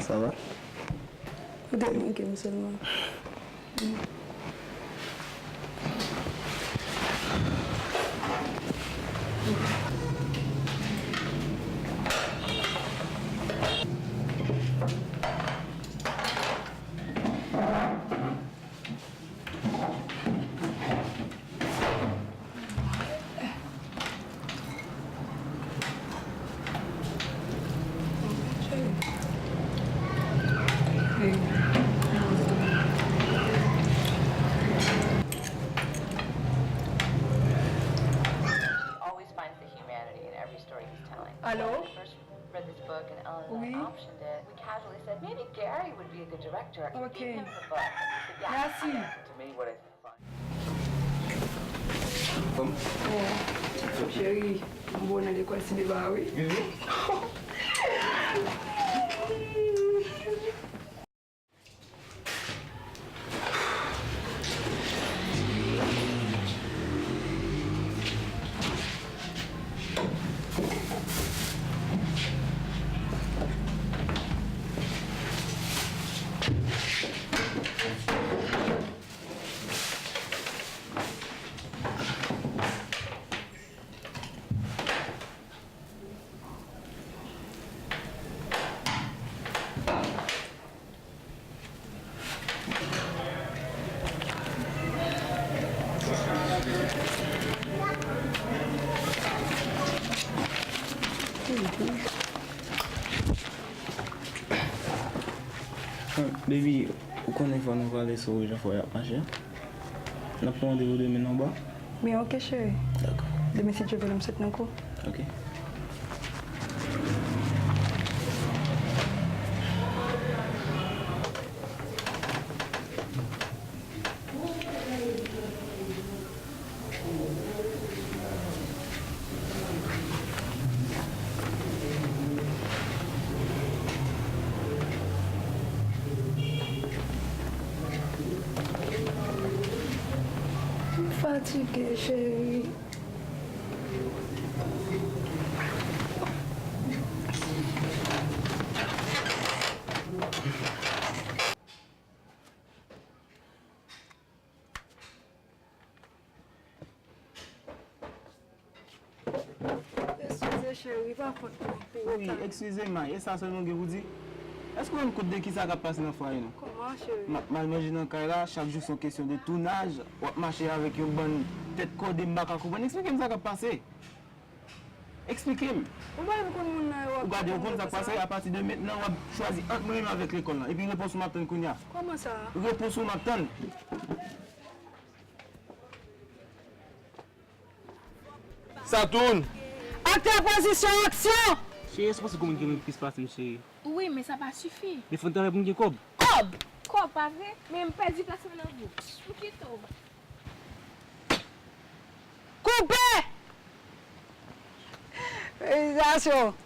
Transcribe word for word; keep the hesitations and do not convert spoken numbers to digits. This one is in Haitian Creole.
Sa va? Ou te manke m sèlman. Always finds the humanity in every story he's telling. Allô? When I first read this book and Ellen and I optioned it, we casually said, "Maybe Gary would be a good director. I could give him the book." And he said, "Yeah." Merci. To me, what I Cheri, m voye w nan lekòl Sibeba a wi. Baby, ou konnen fò nou pale sou jan fò y ap mache. N ap pran randevou demen nan ba. Byen, oke, cheri. Dakò. Demen, si Dye vle, m sot nan kou. Oke. M fatige, cheri. Eskize, cheri, pa kont mwen pou reta. Wi, eskize m, e sa sèlman w gen pou di? Èske w rann kont de kisa k ap pase nan fwaye nou? Kòman, cheri? M ap mal manje nan kay la, chak jou se yon kesyon de tounaj, w ap mache avèk yon bann tèt kòde, m pa ka konprann. Eksplike m sa k ap pase. Eksplike m. Ou pa konn moun nan yo. Ou gade, ou konn sa k pase, apati de mentnan, w ap chwazi ant mwen menm avèk lekòl lan. Epi repons ou m ap tann kounye a. Kòman sa? Repons ou m ap tann. Sa tourne. Aktè, pozisyon, aksyon! Cheri, èske w panse gen moun ki renmen plis pase m, cheri? Wi, men sa pa sifi. Men fò n travay pou n gen kòb. Kòb! Kòb, pa vre? Men m pèdi plas mwen nan vou. M kite w. Koupe! Felisitasyon!